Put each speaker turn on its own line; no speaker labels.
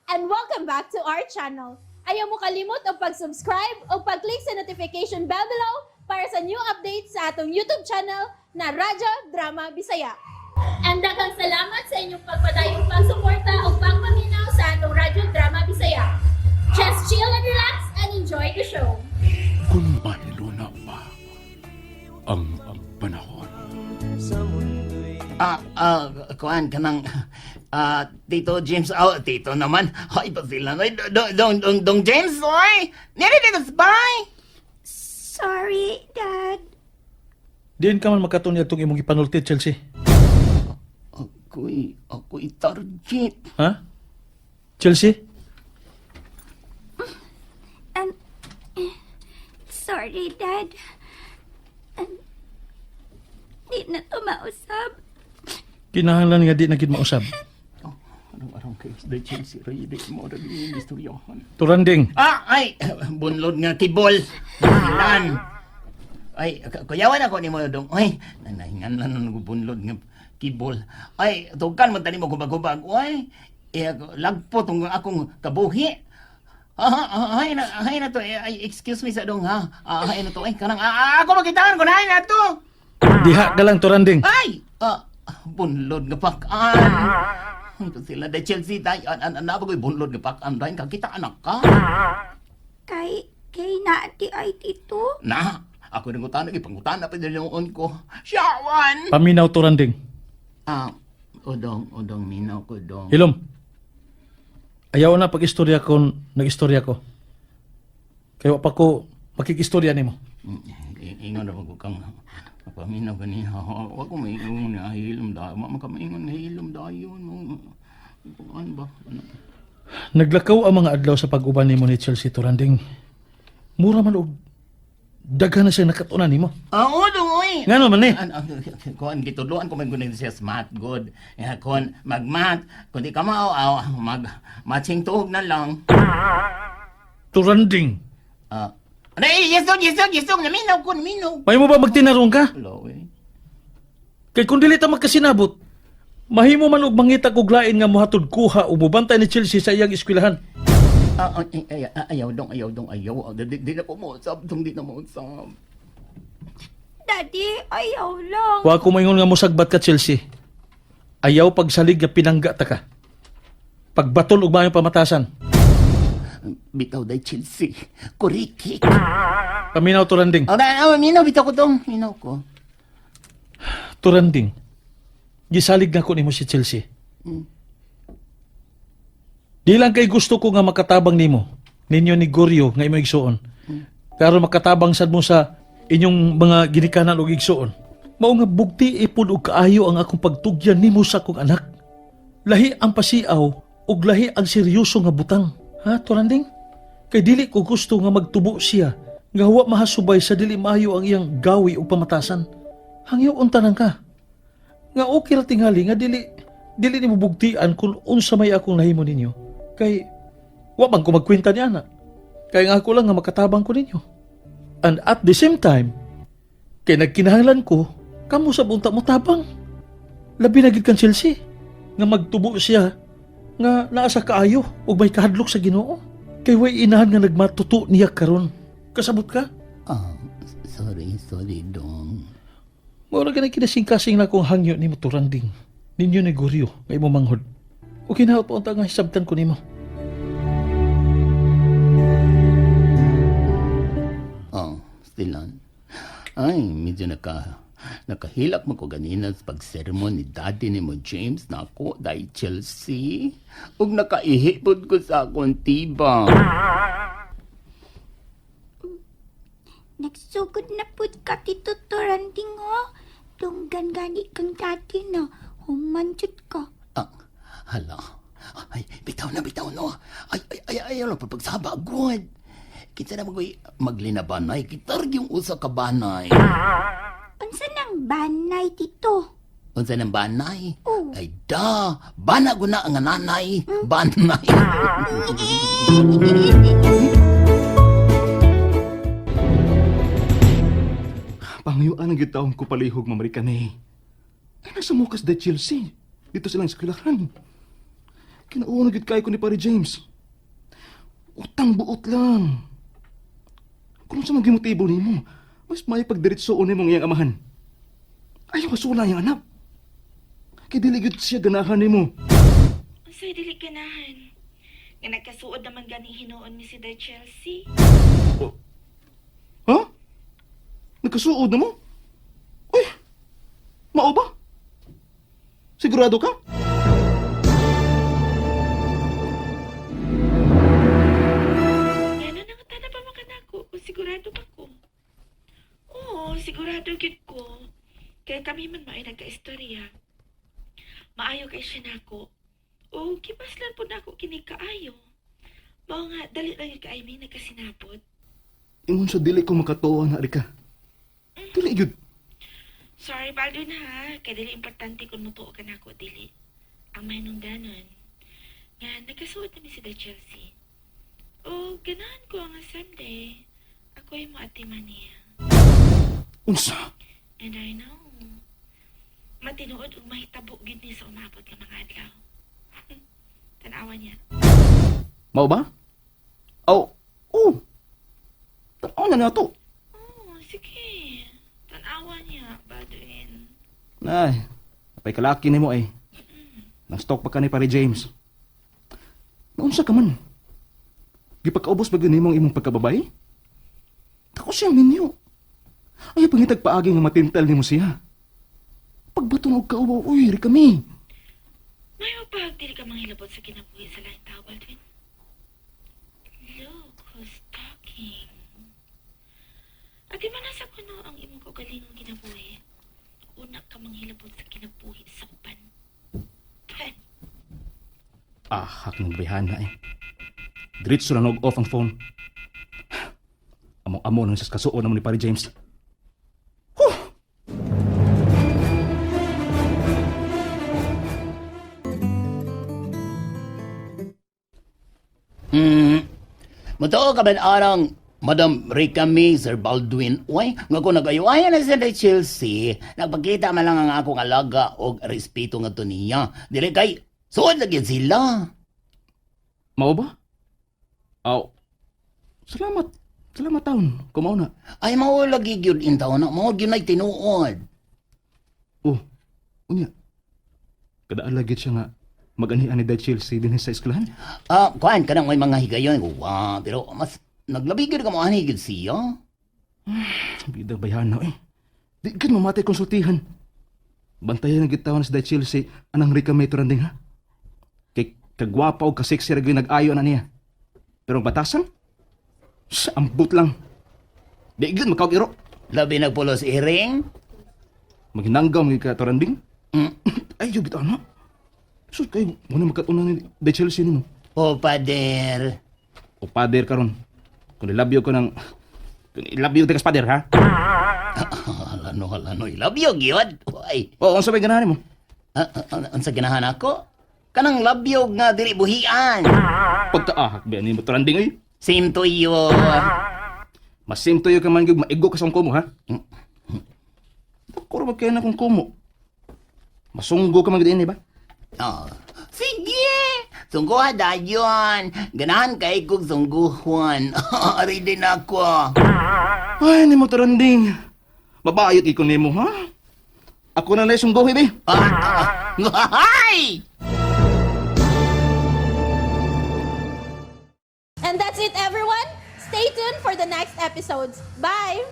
And welcome back to our channel. Ayaw mo kalimot og pag-subscribe o pag-click sa notification bell below para sa new updates sa atong YouTube channel na Radyo Drama Bisaya. And daghang salamat sa inyong pagpadayong pagsuporta o pagpaminaw sa atong Radyo Drama Bisaya. Just chill and relax and enjoy the show.
Kung mahiluna pa ang panahon.
Kuan kanang Tito James, oh, Tito naman. Ay, pa sila. Ay, dong, dong, dong, dong James, oy. Nire dito sa bay.
Sorry, Dad.
Diin ka man makatunyag itong imong gipanulti, Chelsea.
Ako'y target.
Ha? Chelsea?
Um, sorry, Dad. Di na to mausab.
Kinahanglan nga di na gid mausab.
Oh, anong arang kayo sa Chelsea, ray, di mo rin yung istoryahan.
Turanding,
Ay, bunlod nga kibol. Silan. Ay, kuyawan ako ni mo dong. Ay, nanahingan lang ng bunlod nga kibol. Ay, tugan man tani mo gubag-gubag. Ay, eh, lagpo tong akong kabuhi. Hay na to. Eh, ay, excuse me sa dong ha. Hay na to. Ay, kanang, ako magitaan ko na, hay na to.
Diha ka lang, Turanding.
Ay! Bunlod nga pakan. Ay, ito sila da Chelsea tay. An an an ko'y bunlod nga pakan dahil kakita anak ka.
Kay na di ay tito.
Na, ako nang utana, ipangutana pa din noon ko. Siyawan!
Paminaw, Turanding.
Odong, odong, minaw ko, dong.
Hilom. Ayaw na pag-istorya kon nag-istorya ko. Kaya wa pa ko makikistorya nimo.
Ingon na ko kang paminaw ganiha. Wa ko maingon na hilom dayon. Wa man ka maingon na hilom dayon. Ano ba? Ano?
Naglakaw ang mga adlaw sa pag-uban nimo ni Chelsea, Turanding. Mura man og daghan na siya nakatunan nimo.
Odong, oy!
Ngano man ni?
Kon gitudloan ko man gud siya smart good. Eh, kon magmat, kun di ka mao aw, mag matching tuhog na lang.
Turanding.
Ano eh, yesog, yesog, yesog, naminaw ko, naminaw.
May mo ba magtinarong ka?
Hello, eh.
Kay kung dili ta magkasinabot, mahimo man og mangita og lain nga mohatod kuha o mobantay ni Chelsea sa iyang eskwelahan.
Ay, ay, ayaw dong, ayaw dong, ayaw. Di na ko mo usab, dong, di na mo usab.
Daddy, ayaw lang.
Wa ko maingon nga mosagbat ka, Chelsea. Ayaw pagsalig nga pinangga ta ka. Pagbatol og maayong pamatasan.
Bitaw day Chelsea. Kurikik.
Paminaw, Turanding.
Oh, minaw, bitaw ko dong. Minaw ko.
Turanding. Gisalig na ko nimo si Chelsea. Di lang kay gusto ko nga makatabang nimo ninyo ni Goryo nga imo igsuon. Karon makatabang sad mo sa inyong mga ginikanan og igsuon. Mao nga bugti ipod og kaayo ang akong pagtugyan nimo sa akong anak. Lahi ang pasiaw ug lahi ang seryoso nga butang. Ha, Turanding? Kay dili ko gusto nga magtubo siya nga wa mahasubay sa dili maayo ang iyang gawi ug pamatasan. Hangyo unta nang ka. Nga okay ra tingali nga dili dili nimo bugtian kung unsa may akong nahimo ninyo. Kay wa man ko magkwenta ni ana. Kay nga ako lang nga makatabang ko ninyo. And at the same time, kay nagkinahanglan ko, kamo sa bunta mo tabang. Labi na gid kang Chelsea nga magtubo siya nga naa sa kaayo ug may kahadlok sa Ginoo. Kay way inahan nga nagmatuto niya karon. Kasabot ka?
Sorry, sorry, dong.
Mao ra gani kinasingkasing na akong hangyo nimo, Turanding. Ninyo ni Goryo nga imo manghod. O kinaot pa unta nga hisabtan ko nimo.
Oh, stilan. Ay, medyo nakahilak mo ko ganina sa pagsermon ni daddy ni mo James na ako dahil Chelsea. Ug nakaihipod ko sa akong tiba.
Nagsugod na pud ka, Tito Turanding, ho. Dunggan gani kang daddy na. Human jud ka.
Hala. Ay, bitaw na, bitaw no. Ay, ay, ay, ay, ano, pagsaba, good. Kinsa na magoy maglinabanay, kitar yung usa ka banay.
Unsa nang banay, Tito?
Unsa nang banay?
Oo.
Ay da, bana ko na ang nanay, banay.
Pangayuan ang gitawang ko palihog mamarikane. Ay, nagsamukas da Chelsea. Dito silang eskwelahan. Kinauna gyud kay ko ni Pare James. Utang buot lang. Kung sa mga motibo nimo, mas may pagdiretsoon nimo ang iyang amahan. Ayaw kasula iyang anak. Kay dili gyud siya ganahan nimo.
Unsay dili ganahan? Nga nagkasuod naman gani hinuon mi si Day Chelsea.
Ha? Nagkasuod na mo? Uy! Mao ba? Sigurado ka?
Ngano nangutana pa man kanako kung sigurado ba ko. Oo, sigurado gyud ko. Kay kami man maay nagkaistorya. Maayo kay siya nako. O gipaslan po nako kini kaayo. Mao nga dali lang gyud kaayo mi nagkasinabot.
Ingon sa dili ko makatuo na ka. Dili gyud.
Sorry Baldwin ha, kay dili importante kung mutuo ka nako dili. Ang mahinungdanon nga nagkasuot na mi si The Chelsea. O ganahan ko nga someday ako ay moatiman niya.
Unsa?
And I know, matinuod ug mahitabo gyud ni sa umabot nga mga adlaw. Tan-awa niya.
Mao ba? Aw, oh. Tanaw na nato.
Oh, sige. Tan-awa niya, Baldwin.
Ay, napay kalaki nimo ay. Nang-stalk pa ka ni Pare James. Naunsa ka man? Gipagkaubos ba gyud nimo ang imong pagkababay? Tako siyang minyo. Ay, pangitag paagi nga matintal nimo siya. Pagbato og kauwaw, uy, ri kami.
May mapahag dili ka manghilabot sa kinabuhi sa laing tao, Baldwin. Look who's talking. Ati man nasa kuno ang imong kaugalingong kinabuhi. Una ka manghilabot sa kinabuhi sa uban. Peh,
Ahak ng bihana eh. Diretso na nog off ang phone. Among-amo nang sas kasuon namo ni Pare James. Huh!
Motoo ka ba arang Madam Rica May, Sir Baldwin, uy, nga kung nag-ayuayan na sa Chelsea, nagpakita man lang ang akong alaga og respeto nga to niya. Dili kay, suod lagi sila.
Mao ba? Aw. Salamat. Salamat taon. Kumaw na.
Ay, mao lagi gyud in taon na, mao gyud nay tinuod.
Oh, unya. Kadaan lagi siya nga maganian ni Dad Chelsea din sa eskwelahan.
Ah, kuan kanang may mga higayon, wa, pero mas naglabi gyud ka mo ani gyud siya.
Bida bayana eh. Di gid mamatay konsultihan. Bantayan ang gitawan sa Dad Chelsea anang Rica May turanding ha. Kay kagwapa og kaseksi ra gyud nag-ayo na niya. Pero ang batasan? Sa ambot lang. Di gid makaog iro.
Labi nagpulos iring.
Maghinanggaw mga ka turanding.
Mm.
Ay, yung bitaw na. Sus, kayo, muna magkatunan ni Dad Chelsea nimo.
Oh, pader.
O pader karon. Kung ilabyo ko ng... Kung ilabyo ka sa pader, ha?
Halano, halano, ilabyo gyud. Uy.
O, unsa may ganahan mo?
Ah, ah, ah, unsa ganahan ako? Kanang labyog nga dili buhian.
Pagkaahak ba ni mo turanding ay?
Same to you.
Masimto ka man gyud maigo ka sa akong kumo, ha? Dako ra ba kaya na akong kumo? Masunggo ka man gyud ini ba?
Oh. Sige! Sungguha dayon. Ganahan kay kog sungguhan. Ari din ako.
Ay, nimo turanding. Babayot iko nimo, ha? Ako na lang sungguhi, be.
Ah, ah, Ay!
And that's it, everyone. Stay tuned for the next episodes. Bye!